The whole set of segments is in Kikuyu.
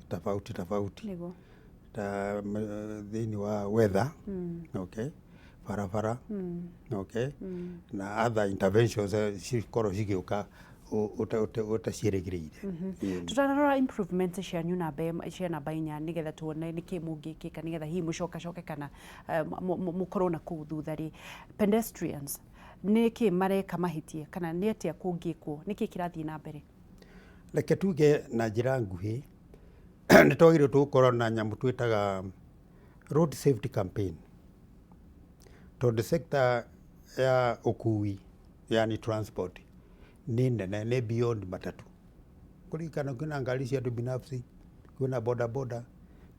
tofauti tofauti ta thĩinĩ wa weather, okay, barabara, okay, na other interventions cikorwo cigĩũka ũtaciĩrĩgĩrĩire. Ĩĩ. Tũtanarora improvements cianyu namba cia namba 4, nĩgetha tuone nĩkĩ mũngĩkĩka nĩgetha hihi mũcokacoke kana mũkorwo na kũu thutha rĩ, pedestrians nĩkĩ mareka mahĩtia kana nĩ atĩa kũngĩkwo? Nĩkĩ kĩrathiĩ na mbere? Reke tuge na njĩra nguhĩ, nĩ twagĩrĩirwo tũgũkorwo na nyamũ twĩtaga road safety campaign, tondũ sector ya ũkui, yani transport, nĩ nene, nĩ beyond matatu. Kũririkana kwĩna ngari cia andũ binafsi, kwĩna boda boda,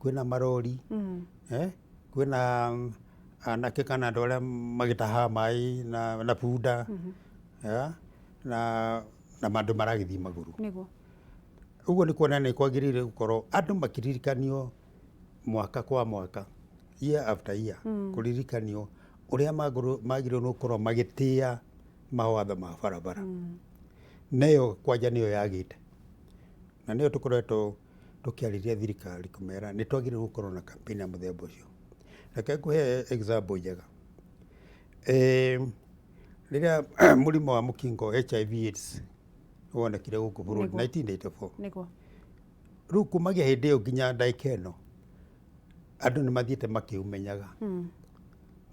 kwĩna marori, kwĩna anake kana andũ arĩa magĩtahaga maĩ na bunda, yeah, na andũ maragĩthiĩ magũrũ. Ũguo nĩ kuona nĩ kwagĩrĩire gũkorwo andũ makĩririkanio mwaka kwa mwaka, year after year, kũririkanio ũrĩa magĩrĩirwo nĩ gũkorwo magĩtĩa mawatho ma barabara. Nayo kwanja nĩyo yagĩte, na nĩyo tũkoretwo tũkĩarĩria thirikari kũmera nĩ twagĩrĩirwo gũkorwo na campaign ya mũthemba ũcio. Reke ngũhe example njega. Rĩrĩa mũrimũ wa mũkingo, HIV AIDS, wonekire gũkũ bũrũri 1984, rĩu kumagia hĩndĩ ĩyo nginya ndagĩka ĩno andũ nĩ mathiĩte makĩũmenyaga.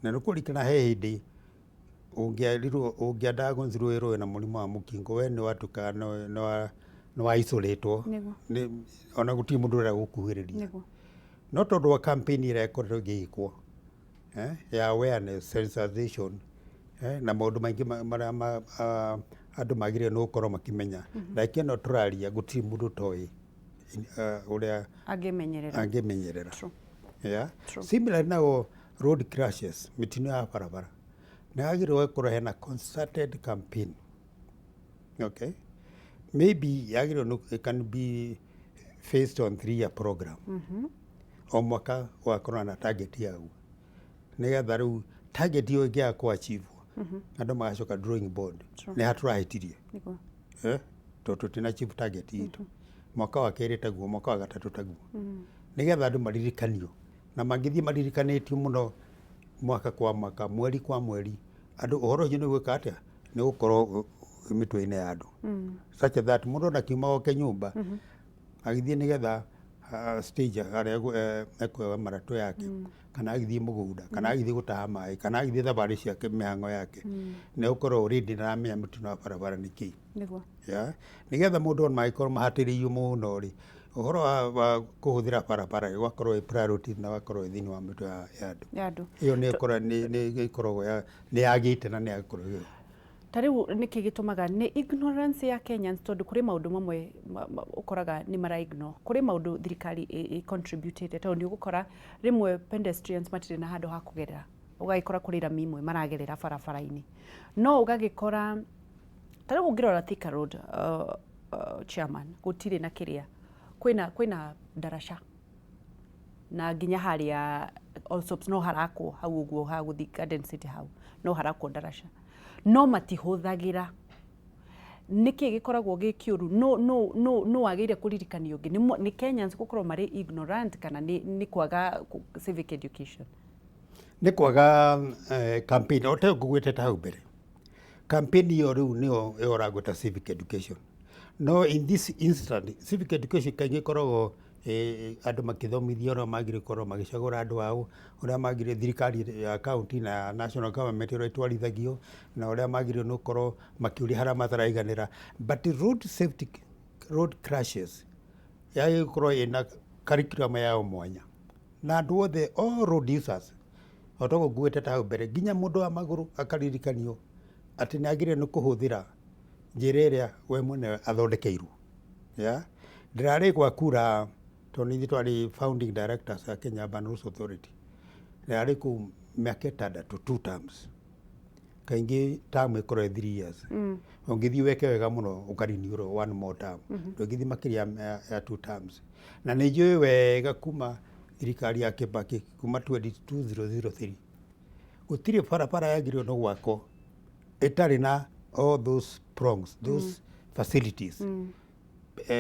Na nĩ kũririkana he hĩndĩ ũngĩarirwo, ũngĩandiagnosirwo wĩrwo wĩna mũrimũ wa mũkingo, we nĩ watuĩkaga nĩ wa isolatwo, ona gũtirĩ mũndũ ũrenda gũkuhĩrĩria. No tondũ wa campaign ĩrĩa ĩkoretwo ĩgĩkwo ya awareness, sensitization, na maũndũ maingĩ marĩa andũ magĩrĩirwo nĩ gũkorwo makĩmenya, ndagĩka ĩno tũraria gũtirĩ mũndũ ũtoĩ ũrĩa angĩmenyerera. Angĩmenyerera. Yeah. Similarly nao road crashes, mĩtino ya barabara, nĩ yagĩrĩirwo gũkorwo hena concerted campaign, okay, maybe yagĩrĩirwo it can be based on 3-year program, o mwaka ũgakorwo na target yaguo, nĩgetha rĩu target ĩyo ĩngĩaga kũ achieve, andũ magacoka drawing board, nĩ ha tũrahĩtirie, tondũ tũtina achieve target itũ. Mwaka wa kerĩ taguo, mwaka wa gatatũ taguo, nĩgetha andũ maririkanio. Na mangĩthiĩ maririkanĩtio mũno mwaka kwa mwaka, mweri kwa mweri, andũ ũhoro ũcio nĩ gwĩka atĩa, nĩ gũkorwo mĩtwe-inĩ ya andũ, such that mũndũ ona akiuma gwake nyũmba agĩthiĩ nĩgetha stage harĩa ekuoya maratũ yake, kana agĩthiĩ mũgũnda, kana agĩthiĩ gũtaha maĩ, kana agĩthiĩ thabarĩ ciake, mĩhang'o yake, nĩ gũkorwo already nĩaramenya mũtino wa barabara nĩ kĩĩ. Yeah. Nĩgetha mũndũ ona angĩkorwo mahatĩrĩirio mũno rĩ, ũhoro wa kũhũthĩra barabara ũgakorwo wĩ priority na ũgakorwo wĩ thĩinĩ wa mĩtwe ya andũ. Ya andũ. Ĩyo nĩ ĩkorwo nĩ ĩkoragwo nĩ yagĩte na nĩ yakorwo ĩyo. Ta rĩu nĩkĩ gĩtũmaga? Nĩ ignorance ya Kenyans? Tondũ kũrĩ maũndũ mamwe ũkoraga nĩ mara ignore. Kũrĩ maũndũ thirikari ĩ contributĩte, tondũ nĩ ũgũkora rĩmwe pedestrians matirĩ na handũ ha kũgerera, ũgagĩkora kũrĩ rami imwe maragerera barabara-inĩ. No ũgagĩkora ta rĩu ũngĩrora Thika Road, chairman, gũtirĩ na kĩrĩa, kwĩna ndaraca na nginya harĩa Allsops no harakwo hau ũguo ha gũthiĩ Garden City, hau no harakwo ndaraca no matihũthagĩra. Nĩkĩ gĩkoragwo gĩ kĩũru? No wagĩrĩire kũririkanio ũngĩ nĩ Kenyans gũkorwo marĩ ignorant kana nĩ kwaga civic education? Nĩ kwaga campaign o ta ngũgwĩtete hau mbere. Campaign ĩyo rĩu nĩyo ĩyo ũragwĩta civic education, no in this instant civic education kaingĩ ĩkoragwo andũ makĩthomithio ũrĩa magĩrĩirwo gũkorwo magĩcagũra andũ ao, ũrĩa magĩrĩire thirikari ya county na national government ũrĩa ĩtwarithagio, na ũrĩa magĩrĩirwo nĩ gũkorwo makĩũria harĩa mataraiganĩra. But road safety, road crashes, yagĩrĩirwo gũkorwo ĩna curriculum yao mwanya, na andũ othe, all road users, o toguo ngugĩte hau mbere, nginya mũndũ wa magũrũ akaririkanio atĩ nĩ agĩrĩirwo nĩ kũhũthĩra njĩra ĩrĩa we mwene athondekeirwo. Yeah? Ndĩrarĩ gwa kura tondũ nĩ ithuĩ twarĩ founding directors a Kenya Urban Roads Authority. Ndĩrarĩ kũu mĩaka 6, two terms. Kaingĩ term ĩkoragwo ĩ 3 years. Ũngĩthiĩ weke wega mũno ũkarenew one more term. Ndũngĩthiĩ makĩria ya two terms. Na nĩ njũĩ wega kuma thirikari ya Kibaki, kuma 2003, gũtirĩ barabara yagĩrĩirwo nĩ gwakwo ĩtarĩ na all those prongs, those facilities.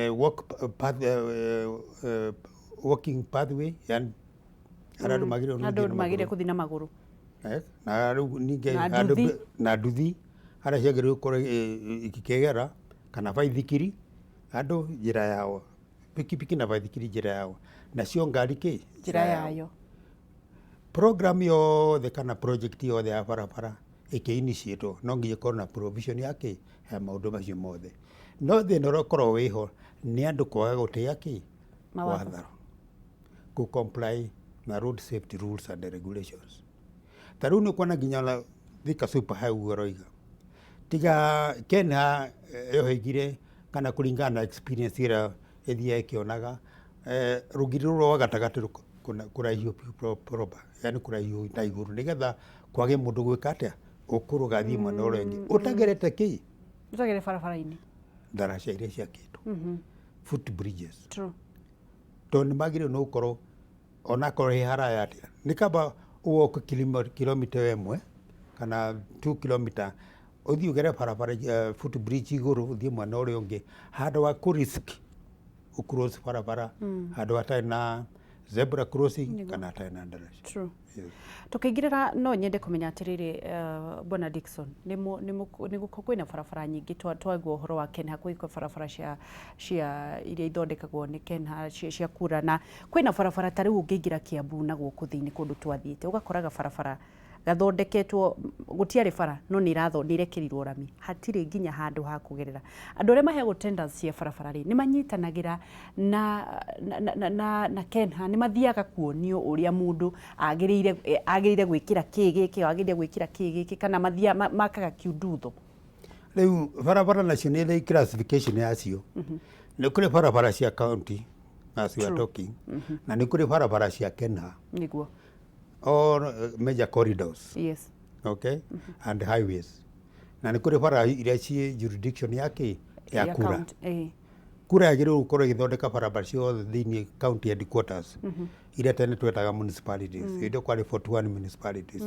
walk path, walking pathway, yani harĩa andũ magĩrĩirwo nĩ andũ gũthiĩ na magĩrĩire magũrũ. Kũthiĩ na magũrũ. Na rĩu ningĩ Na handũ nduthi. Na nduthi harĩa ciagĩrĩirwo gũkorwo ikĩgera kana baithikiri, andũ njĩra yao, pikipiki na baithikiri njĩra yao, nacio ngari kĩ? Njĩra yayo. Program yothe kana project yothe ya barabara ĩkĩ-initiatwo no nginya ĩkorwo na provision ya kĩ? Ya maũndũ macio mothe. No thĩna ũrĩa ũkoragwo wĩho nĩ andũ kwaga gũtĩa kĩ? Mawatho. Watho, kũ comply na road safety rules and regulations. Ta rĩu nĩ ũkuona nginya ona Thika Super Highway ũroiga tiga Kenya yohĩgire kana kũringana na experience ĩrĩa ĩthiaga ĩkĩonaga, rũgiri rũrũ rwa gatagatĩ kũraihio proper, yani kũraihio na igũrũ nĩgetha kwage mũndũ gwĩka atĩa, ũkũrũga athiĩ mwena ũrĩa ũngĩ ũtagerete kĩ? Ũtagere barabara-inĩ. Ndaraca iria ciakĩtwo, foot bridges. True. Tondũ nĩ magĩrĩirwo nĩ gũkorwo onakorwo he haraya atĩa, nĩ kaba ũwoke kilomita 1 kana 2 kilomita ũthiĩ ũgere barabara, foot bridge igũrũ, ũthiĩ mwena ũrĩa ũngĩ, handũ wa kũ risk ũcross barabara handũ hatarĩ na zebra crossing kana hatarĩ na ndaraca. True. Yes. Tukĩingĩrĩra no nyende kũmenya atĩrĩrĩ, bwana Dickson, nĩ kwĩna barabara nyingĩ twaigua ũhoro wa KENHA, kwĩ barabara cia iria ithondekagwo nĩ KENHA cia kura, na kwĩna barabara ta rĩu ũngĩingĩra Kiambu na gũkũ thĩinĩ kũndũ twathiĩte ũgakoraga barabara gathondeketwo gũtiarĩ bara no nĩ nĩ irekĩrirwo rami, hatirĩ nginya handũ ha kũgerera. Andũ arĩa maheagwo tenders cia barabara rĩ, nĩ manyitanagĩra na KENHA, nĩ mathiaga kuonio ũrĩa mũndũ agĩrĩire gwĩkĩra kĩ gĩkĩ, agĩrĩire gwĩkĩra kĩ gĩkĩ, kana mathiaga makaga kiundutho? Rĩu barabara nacio nĩ ĩrĩ classification yacio. Nĩ kũrĩ barabara cia county, as we are talking, na nĩ kũrĩ barabara cia KENHA, all major corridors, okay, and highways, na nĩ kũrĩ bara iria ciĩ jurisdiction ya kĩ? Ya kura. County, Kura yagĩrĩirwo gũkorwo ĩgĩthondeka barabara ciothe thĩinĩ county headquarters iria tene twetaga municipalities. Hĩndĩ ĩyo kwarĩ 41 municipalities.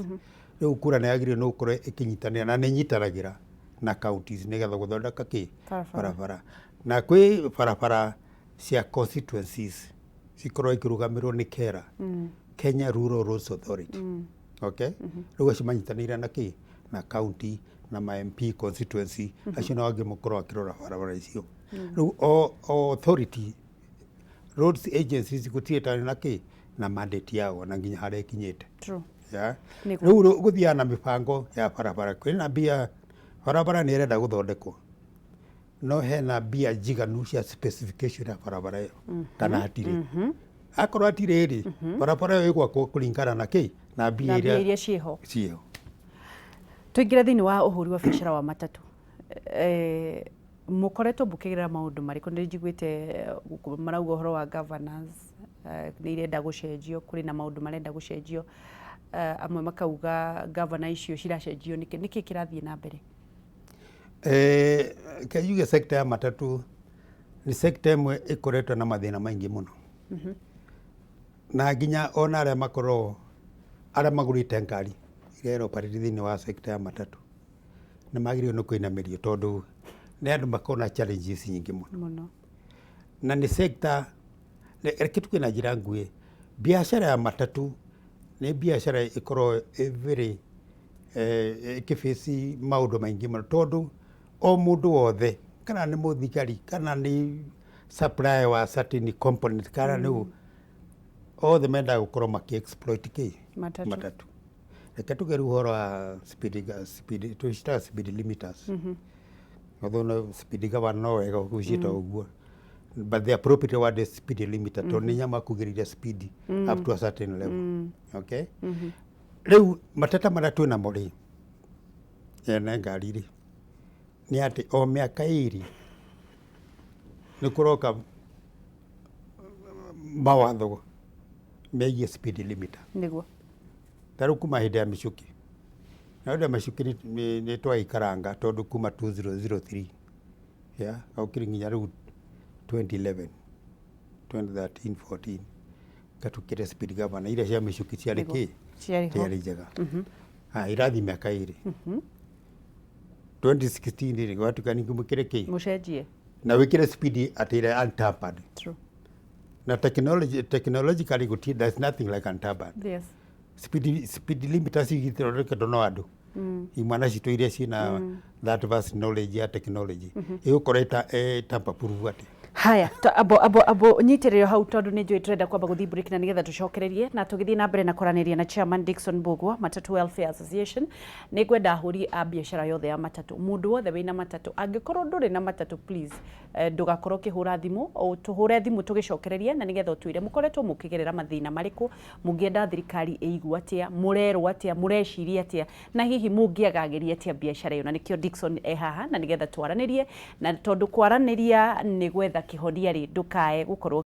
Rĩu kura nĩ yagĩrĩirwo nĩ gũkorwo ĩkĩnyitanĩra na nĩ ĩnyitanagĩra na counties nĩgetha gũthondeka kĩ? Barabara. Barabara. Na kwĩ barabara cia constituencies cikorwo ikĩrũgamĩrĩrwo nĩ KERA, Kenya Rural Roads Authority, okay. Rĩu acio manyitanĩire na kĩ? Na county na ma MP constituency acio nao angĩ makorwo akĩrora barabara icio. Rĩu o authority, roads agencies gũtirĩ tarĩ na kĩ? Na mandate yao na nginya harĩa ĩkinyĩte. Ya. Nĩguo. Rĩu gũthiaga na mĩbango ya barabara. Kwĩna mbia, barabara nĩ ĩrenda gũthondekwo, no hena mbia njiganu cia specification ya barabara ĩyo kana hatirĩ? Akorwo hatirĩ rĩ, barabara ĩyo ĩgwakwo kũringana na kĩ? Na mbia Na mbia iria iria ciĩho. Ciĩho. Tũingĩre thĩinĩ wa ũhũri wa biacara wa matatũ. Mũkoretwo mũkĩgerera maũndũ marĩkũ? Nĩ njiguĩte marauga ũhoro wa governance, nĩ irenda gũcenjio, kũrĩ na maũndũ marenda gũcenjio. Amwe makauga governor icio ciracenjio nĩkĩ? Nĩkĩ kĩrathiĩ na mbere? Ke njuge sector ya matatu nĩ sector ĩmwe ĩkoretwo na mathĩna maingĩ mũno, na nginya ona arĩa makorwo arĩa magũrĩte ngari iria ĩroperate thĩinĩ wa sector ya matatu nĩ magĩrĩirwo nĩ kũinamĩrio, tondũ nĩ andũ makoragwo na challenges nyingĩ mũno. Mũno. Na nĩ sector, reke tuge na njĩra nguhĩ, biacara ya matatu nĩ biacara ĩkoragwo ĩ very ĩkĩface maũndũ maingĩ mũno, tondũ o mũndũ wothe, kana nĩ mũthigari, kana nĩ supplier wa certain component, kana nĩ othe mendaga gũkorwo makĩ exploit kĩ? Matatu. Matatu. Reke tuge rĩu ũhoro wa speed tũcitaga speed limiters, although no speed governor no wega gũciĩta ũguo, but the appropriate word is speed limiter, tondũ nĩ nyama kugĩrĩria speed up to a certain level, okay. Rĩu mateta marĩa twĩ namo rĩ, ene ngari rĩ, nĩ atĩ o mĩaka 2 nĩ kũroka mawatho megiĩ speed limiter. Ta rĩu kuma hĩndĩ ya Michuki, na hĩndĩ ya Michuki nĩ twaikaranga, tondũ kuma 2003 ya gaũkĩrĩ nginya rĩu 2011, 2013, 14 gatukĩre speed governor iria cia Michuki ciarĩ kĩ? Ciarĩ ho. Ciarĩ njega. Ah, irathi mĩaka 2, 2016 rĩ, gwatuĩka ningĩ mũkĩre kĩ? Mũcenjie. Na wĩkĩre speed atĩ ĩrĩa untampered. Na technology, technologically gũtirĩ, there's nothing like untampered. Speed limiter cigithondeketwo no andũ, imwana citũ iria ciĩna that vast knowledge ya technology, ĩgũkorwo ĩta tamper proof atĩ. Haya, abo nyitĩrĩrio hau, tondũ nĩ njũĩ tũrenda kwamba gũthiĩ break, na nĩgetha tũcokererie na tũgĩthiĩ na mbere na kwaranĩria na chairman Dickson Mbugua, Matatu Welfare Association. Nĩ ngwenda ahũri a biacara yothe ya matatũ, mũndũ wothe wĩna matatũ, angĩkorwo ndũrĩ na matatũ, please, ndũgakorwo ũkĩhũra thimũ, o tũhũre thimũ tũgĩcokererie, na nĩgetha ũtwĩre mũkoretwo mũkĩgerera mathĩna marĩkũ, mũngĩenda thirikari ĩigua atĩa, mũrerwo atĩa, mũreciria atĩa, na hihi mũngĩagagĩria atĩa biacara ĩyo. Na nĩkĩo Dickson e haha, na nĩgetha twaranĩrie, na tondũ kwaranĩria nĩ gwetha kĩhonia rĩ, ndũkae gũkorwo.